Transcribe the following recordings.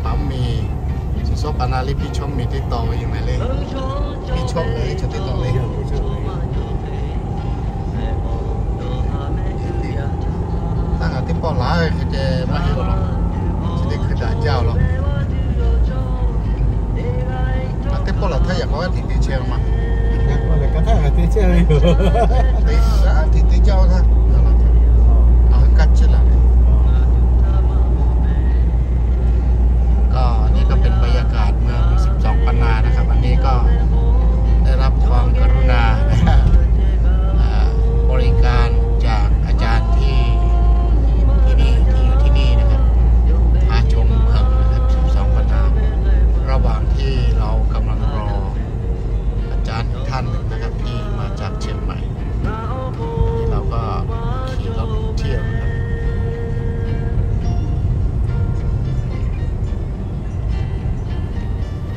Aˬ miˬ, suhˍ shawˉ paˍ na liˇ piˇ chawˇ miˬ teˇ taw ve yoˬ mehˍ le. Piˇ chawˇ ve chaw teˇ taw le. Taˇ ngaˬ teˇ pawˆ laˬ ve hk'e te maˇ heˆ law. Chi teˇ hkui daꞈ jaˇ law. Ngaˬ teˇ pawˆ laˬ htaˇ yaꞈ k'aw tiꞈ te chehˇ ma. Te shaˉ tiꞈ te jaˇ-oˬ htaˇ, a hui kaˇ ciˇ laˬ ve. ก็นี่ก็เป็นบรรยากาศเมืองสิบสองปันนานะครับ อันนี้ก็ได้รับความกรุณานะฮะ อ่า บริการจากอาจารย์ที่ ที่นี่ ที่อยู่ที่นี่นะครับ พาชมเมืองนะครับ สิบสองปันนา ระหว่างที่เรากำลังรออาจารย์อีกท่านหนึ่งนะครับ ที่มาจากเชียงใหม่ นี่เราก็ขี่รถเที่ยวนะครับ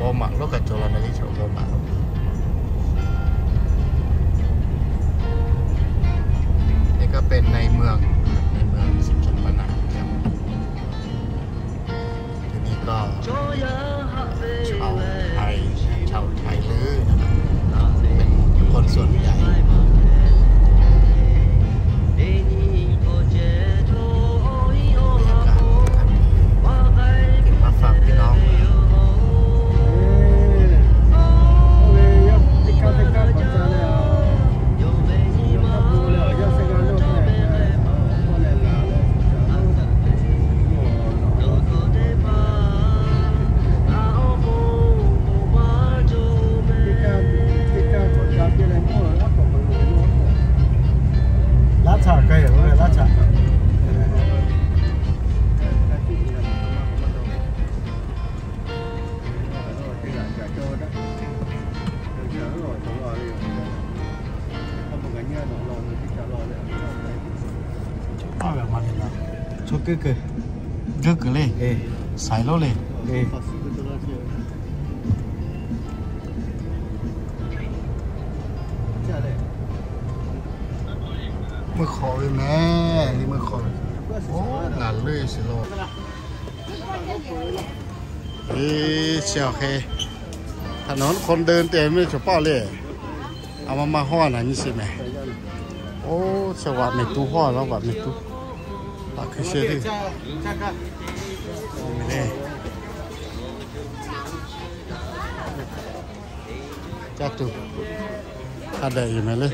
บอมะรถกระจกเราในที่สุดบอมะรถ นี่ก็เป็นในเมือง ในเมืองสิบสองปันนาครับ ที่นี่ก็ชาวไทย ชาวไทยลื้อนะครับ เป็นคนส่วนใหญ่ บรรยากาศนะครับ เก็บมาฝากพี่น้อง Laˇ htaꞈ k'ai-oˬ ve, laˇ htaꞈ. Chaw keu kuiˬ, geuˆ kuiˬ le, saiˍ lonˉ le. Meuˇ hk'awꞈ ve mehˍ, le meuˇ hk'awꞈ ve. Oˇ, ngaˬ leuˆ shiˍ law. เอ๊ะ เชียวเค ถนนคนเดินเต็มเลย เฉพาะเลย เอามา มาห้อไหนนี่สิแม่ โอ้ เชียว วัดเมตุห้อแล้ว วัดเมตุ วัดคือเชียวที่ โอ้ ไม่ได้ จ้า ตุ๊ก ถ้าได้อยู่ไหมเลย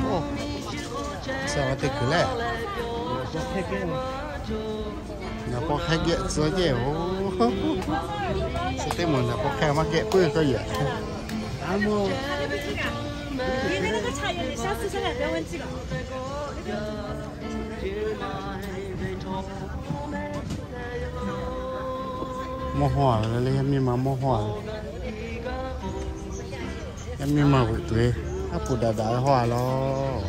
Oˇ, suh teˇ kuiˬ lehˬ, naˍ paw hk'e geh tcuh jehˇ-oˬ. Suh teˇ moˍ naˍ paw hk'e maˇ geh puiˉ k'oˆ yehˬ. Mawˇ hawˇ-a ve le, yaˇ miˇ ma mawˇ hawˇ-a ve. Yaˇ miˇ ma veuꞈ tuˬ ve, aˉ poꞈ daꞈ daꞈ ve hawˇ-a law.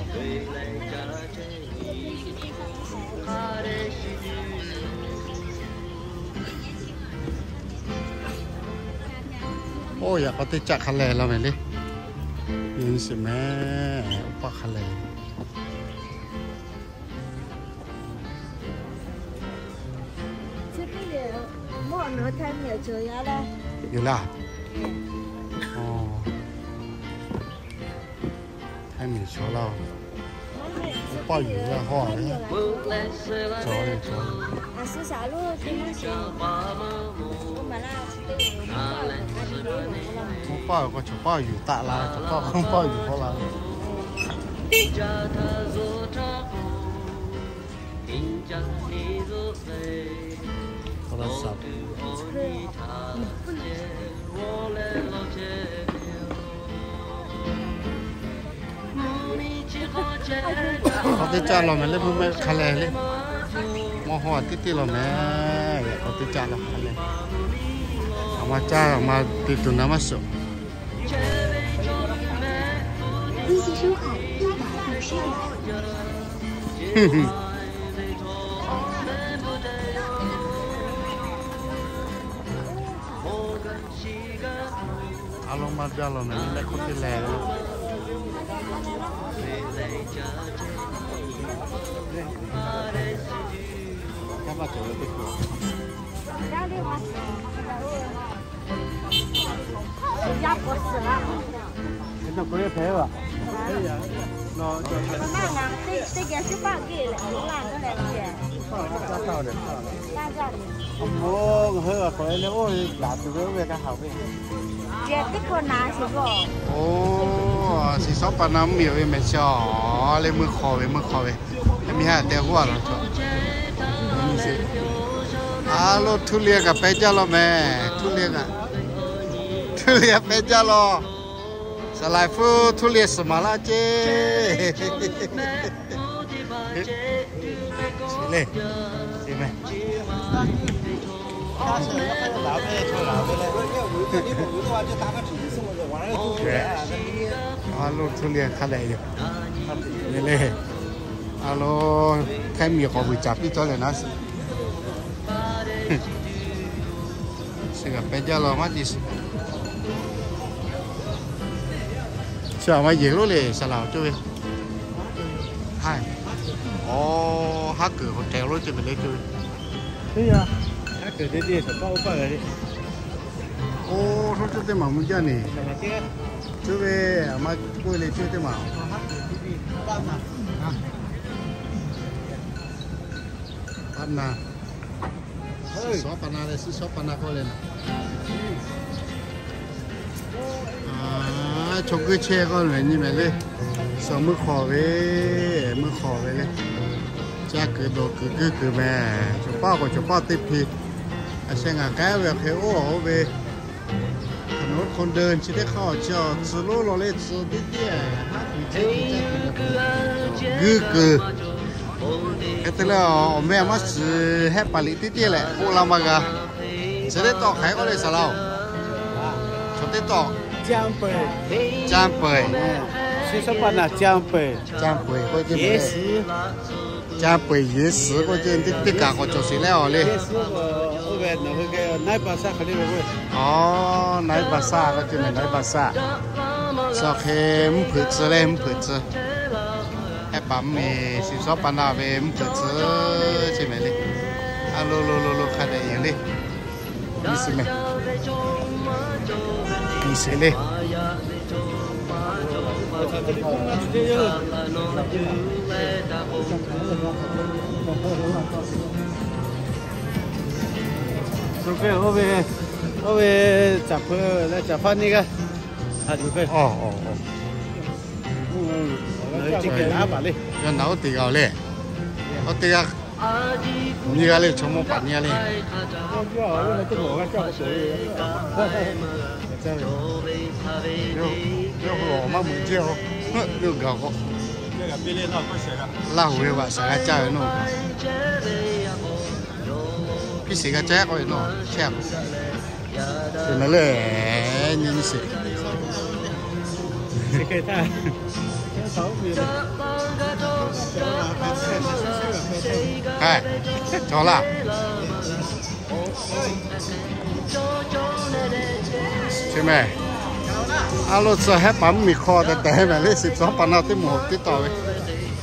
Oˇ, yaꞈ k'aw teˇ caˆ hk'a lehˬ law mehˍ le. Nyi shiˍ mehˍ, oˇ paˆ hk'a lehˬ. Yuˬ laˇ. Htaiˇ miˬ chaw laˇ-oˬ. Oˇ paˆ yuˬ laˇ hawˇ-a ve. Cawˬ ve cawˬ. Oˇ paˆ k'o chaw paˆ yuˬ taˆ la, chaw paˆ k'o paˆ yuˬ hawˇ la. K'aw teˇ caˆ law mehˍ le, mvuhˇ mehˆ hk'a lehˬ le. Mawˇ hawˇ-a teˇ teˇ law mehˍ, k'aw teˇ caˆ law hk'a lehˬ. Aˬ ma caˇ, aˬ ma te tuˬ na maˇ suhˍ. A lo maˇ jaˇ law mehˍ, leh hk'oˆ teˇ leh lo. Oˇ, shiˍ shawˉ pa na mvuhˇ miˬ ve mehˍ chi a, leh meuˇ hk'aw ve, meuˇ hk'aw ve, miˇ haˉ te g'uˇ a law chaw. A lo, htuˇ liˇ kaꞈ pehˇ jaˇ law mehˍ, htuˇ liˇ kaꞈ, htuˇ liˇ pehˇ jaˇ law. Saˍ laˍ hpfuhˇ htuˇ liˇ suhˍ maˍ laˇ ceˇ. Leh, a lo, htuˇ liˇ hk'a dehꞈ yoˬ. Leh, a lo, hk'e miˬ k'awꞈ vuiˬ caˍ piˇ cawˇ leh naˉ suhˍ. Suhˍ kaꞈ pehˇ jaˇ law maˇ te suhˍ. Chi a maˇ yeˬ lonˉ le, saˍ laˍ awˬ cawˇ ve. Aˬ, haˉ kuiˬ k'awꞈ k'ai lonˉ ceh mehˍ le cawˇ ve. Oˇ, htoˇ cawˇ teˇ maˬ mvuh jaˇ neˬ. Cawˇ ve, a maˇ k'oˆ le cawˇ teˇ maˬ. Pa na, shiˍ shawˉ pa na leh, shiˍ shawˉ pa na k'oˆ leh naˬ. Chaw guˇ chehˇ k'oˆ ve nyi mehˍ le. Suhˍ meuˇ hk'aw ve, meuˇ hk'aw ve le. Caˇ kuiˬ dawˬ kuiˬ guˇ kuiˬ mehˍ. Cawˬ paˆ k'o cawˬ paˆ teˇ hpe. A sheh ngaˬ k'ai ve hk'e oˇ oˇ ve hk'aˬ nawˉ hk'aw deu chi teˇ hk'aˇ awˬ chi awˬ tcuh lonˉ law le tcuh teˇ teˇ, haˉ kuiˬ chehˇ kuiˬ caˇ kuiˬ dawˬ kuiˬ guˇ kuiˬ. Hk'e te leh, awˬ meh maˇ shiˍ hehˆ paˍ liꞈ teˇ teˇ leh k'oˆ la maˇ g'a. Chi teˇ tawˆ hk'aˬ hk'e k'oˆ le saˍ laˍ oˬ. Chaw teˇ tawˆ, caˇ peuˬ, caˇ peuˬ k'oˆ ce, caˇ peuˬ yeˬ suhˍ k'oˆ ce, teˇ kaꞈ k'awꞈ cawˬ sheˍ leh awˬ le. Aˬ, naiˉ ba saˆ k'oˆ ce mehˍ, naiˉ ba saˆ. Suhˍ hk'e mvuhˇ hpeuꞈ tcuh leh mvuhˇ hpeuꞈ tcuh. Hehˆ paˍ mvuhˇ miˬ shiˍ shawˉ pa na ve mvuhˇ hpeuꞈ tcuh ce mehˍ le. A lo lo lo lo hk'a dehꞈ yeˬ le. Nyi shiˍ mehˍ. Nyi shiˍ le. Oˇ ve, oˇ ve, caˍ hpeuꞈ leh caˍ hpaˇ nyiˇ g'aˇ. Aˬ, yawˇ naˬ oˇ teˇ g'aˇ le. Oˇ teˇ g'aˇ nyiˇ g'aˇ le, chaw mawˇ paˍ nyiˇ g'aˇ le. Yawˇ hui awˬ maˇ meuꞈ jeˇ-oˬ. Yawˇ gaˬ k'o, Laˇ huˍ ve vaꞈ shaˍ g'a caˇ ve nawˬ. Piˇ sheˍ g'a caˇ k'oˆ ve nawˬ chehˇ a k'o. Te mehˍ le, nyi nyi sheˍ. Cawˬ laˇ. Chi mehˍ. A lo tcuh hehˆ paˍ mvuhˇ miˬ hk'aw tehꞈ tehꞈ mehˍ le, shiˍ shawˉ pa na teˇ moˍ teˇ tawˆ ve.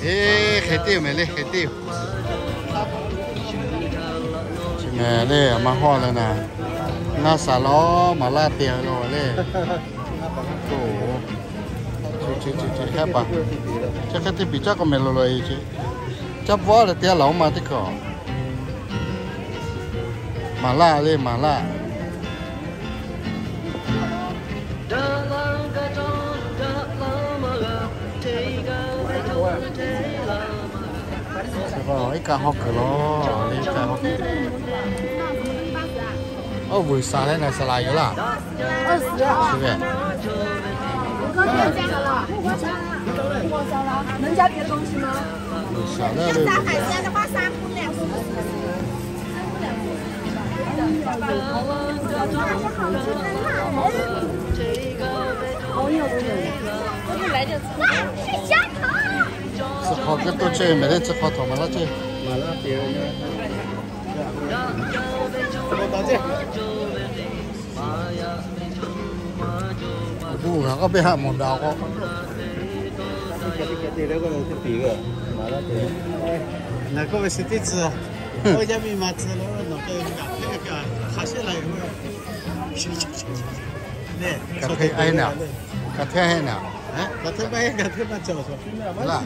Eˬ, hk'e te yoˬ mehˍ le, hk'e te yoˬ. Chi mehˍ le, a ma hawˇ leh naˍ, ngaˇ shaˍ lawˉ maˍ laˇ te lo le. Oˬ, chi chi chi hehˆ paˍ, chi hk'e te piˍ caˇ k'o mehˍ lo lo e ce. Caˇ bvuhˆ leh te laˬ oˇ ma teˇ hkawꞈ. Maˍ laˇ le, maˍ laˇ. Iˉ kaˆ hawˇ kuiˬ law, iˉ kaˆ hawˇ kuiˬ. Oˇ vuiˬ shaˍ leh ngaˬ shaˍ laˍ yoˬ laˇ. Vuiˬ shaˍ leh le. Tcuh hk'aw keu to chehˇ mehˍ le, tcuh hk'aw htaꞈ maˍ laˇ chehˇ. Oˇ g'aˇ k'oˆ piˇ haꞈ mawˬ daꞈ k'o. Ngaˬ k'oˆ ve chi teˇ tcuh, oˇ yaˇ miˇ ma tcuh leh nawˬ k'o ngaˬ hk'e kaꞈ hk'a shehˉ la yoˬ. Kaꞈ hteˇ a heˆ naˍ, kaꞈ hteˇ a heˆ naˍ, kaꞈ hteˇ maˇ heˆ, kaꞈ hteˇ maˇ cawˬ. Laˇ.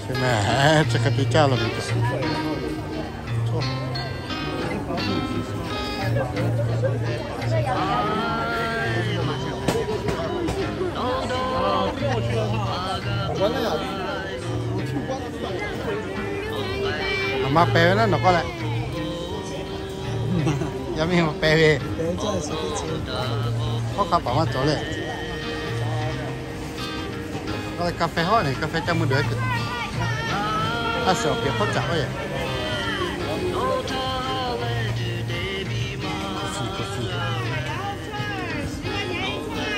Chi meh, chi hk'e te caˇ la ve. Aˬ ma pehˬ ve naˉ nawˬ k'oˆ leh, yaˇ miˇ ma pehˬ ve, hawˉ hk'a paˍ maˇ cawˬ leh, kaˇ feh hawˉ ne, kaˇ feh caˇ mvuh dawˬ kuiˬ, a shuˍ awˬ pehˍ hk'awˇ caꞈ k'oˆ yehˬ.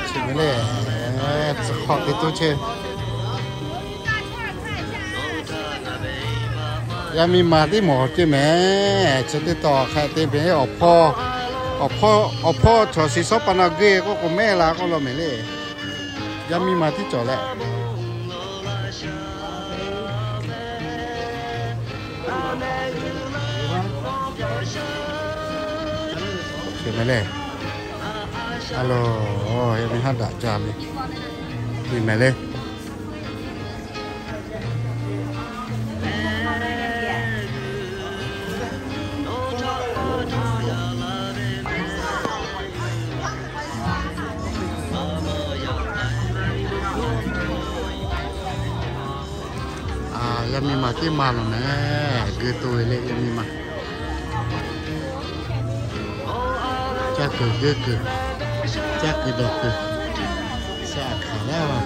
Chi meh le, tcuh hk'awꞈ te toˇ chehˇ. Yaˇ miˇ ma teˇ mawˬ ceh meh, chi teˇ taw hk'a te pehˬ awˬ hpawˇ, awˬ hpawˇ chaw shiˍ shawˉ pa na g'uˇ k'oˆ k'o mehˆ la k'oˆ law mehˍ le. Yaˇ miˇ ma tiˉ cawˬ leh, meh le. A lo, yaˇ miˇ haˉ daꞈ ca ve, meh le. Yaˇ miˇ ma teˇ ma lo meh, geu to ve le yaˇ miˇ ma. Caˇ kuiˬ geu kuiˬ, caˇ kuiˬ dawˬ kuiˬ, shaꞈ hkanˍ laˇ.